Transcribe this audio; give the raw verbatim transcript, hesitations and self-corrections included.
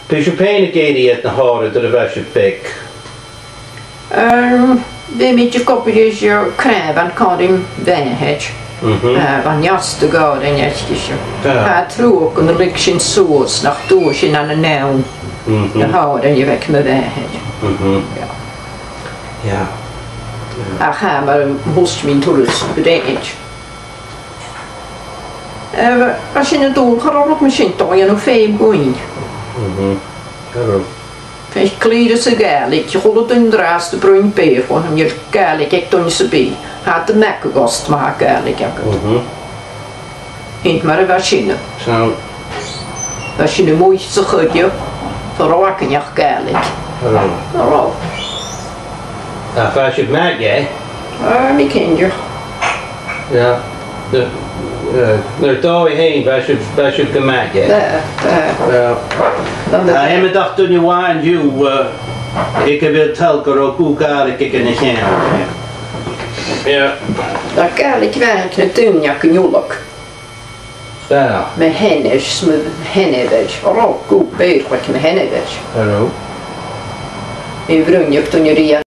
Bha sibh fhèin ag èirigh air na h-òrain nuair a bha sibh beag? Em, bha mi ag obair air cnàmhan còmhla ri m' athair. Mhm. Eh, bha an-dràsta gu leòr air an fheadhainn sin. Ah. Tha truagh gun do leig sinn suas nach d' fhuair sinn ann an àm Mhm. na h-òrain a bh' aig m' athair. Mhm. Yeah. Yeah. Ach tha, mar a thuirt mi an turas breid. Eh, bha sinn an dùil, cha robh rud mar sin a' dol a dhèanamh fhèin dhuinn. Mhm. Cha robh. Feuch, clìoradh sa Ghàidhlig, a h-uile duine an-dràsta a' bruidhinn Beurla, chan eil Gàidhlig aig duine sam bith. Tha iad a' meagadh ort ma tha Gàidhlig agad. Mhm. Sin mar a bha sinne. So. Bha sinne a-muigh sa choille, cha robh againn ach Gàidhlig. Cha robh. Cha robh. Ach bha sibh math, eh? Ah, tha mi cinnteach. Yeah. Nuair a, eh, nuair a dh'fhalbh thu fhèin, bha sibh, bha sibh gu math, eh? Bha, bha. Yeah. Bha mi Tha iomadach duine a-mhàin an-diugh, eh, aig a bheil toil gu robh guth Gàidhlig aig na seann. Yeah. Tha Gàidhlig mhath aig na daoine aig an Nollaig. Bha. Mo sheanair, 's mo sheanmhair. Cha robh guth Beurla aig mo sheanmhair. Cha robh. Bha i a' bruidhinn aig duine riamh.